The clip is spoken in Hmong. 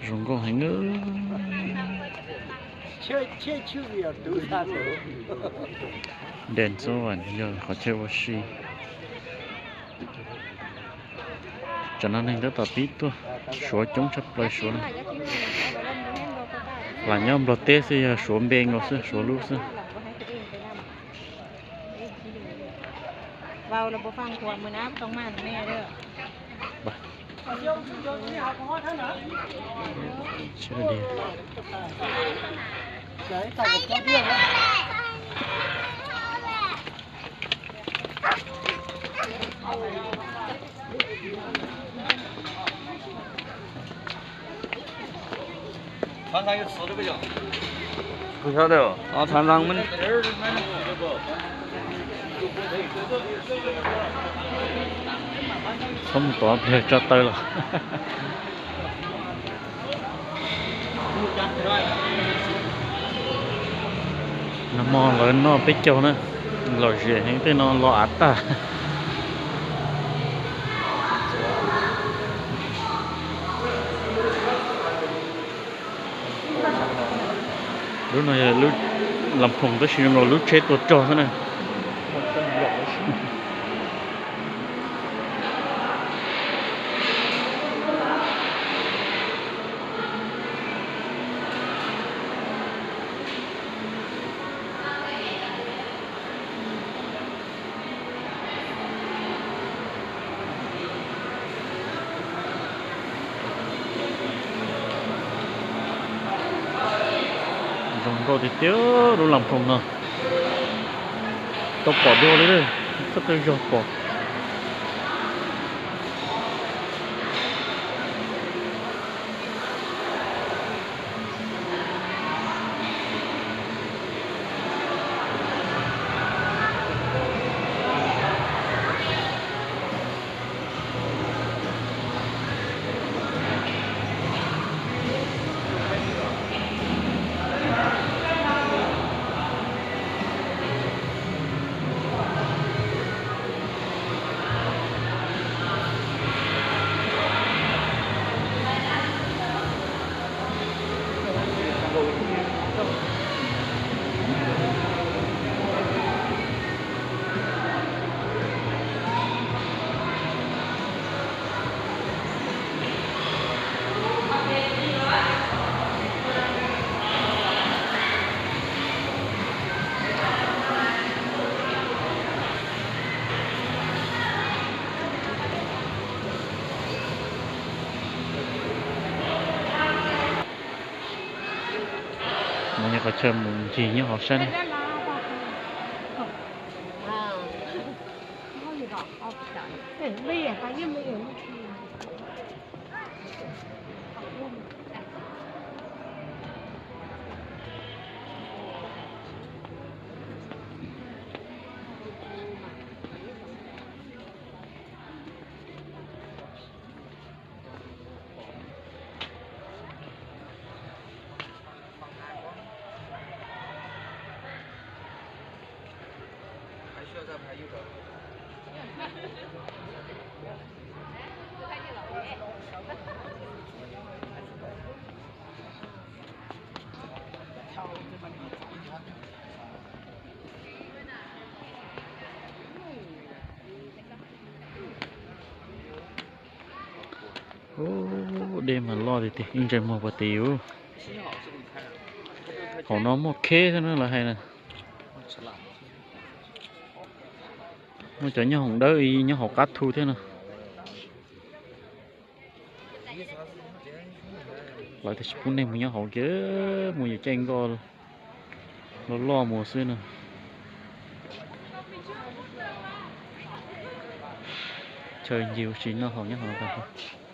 Zoo nkauj heev. Dej ntxuab yog qhov chaw ua si. Tsam no neeg tab tom pib tuaj, Suav coob tshaj plaws Suav no. Lam nyob Nplog teb xwb yog Suav npe nkaus xwb, Suav lub xwb. Txhob mus tom pliag tso taw los. Nag hmo lawv noj peb caug na, lom zem heev, tej no lo av tag. Lub no yog lub lam phoom tab sis zoo nkaus lub tsheb tuaj rog xwb na. Zoo nkauj tiag tiag lub lam phoom no. Tau pom dua li, txoj kawg zog pom. No yog qhov chaw mus ncig nyob hauv sab na. Ub, dej mas loj tiag tiag, ib ntsais muag puag tid. Hauv no muaj kheb thiab na lawv hais na. Muaj cov nyob hoom dawb, nyob hauv qab thu thiab no. Lawv tias tsis pub nej mus nyob hauv kiag, mus yuav caij nkoj loj loj mus xwb no. Chaw ncig ua si noj haus nyob hauv no tag.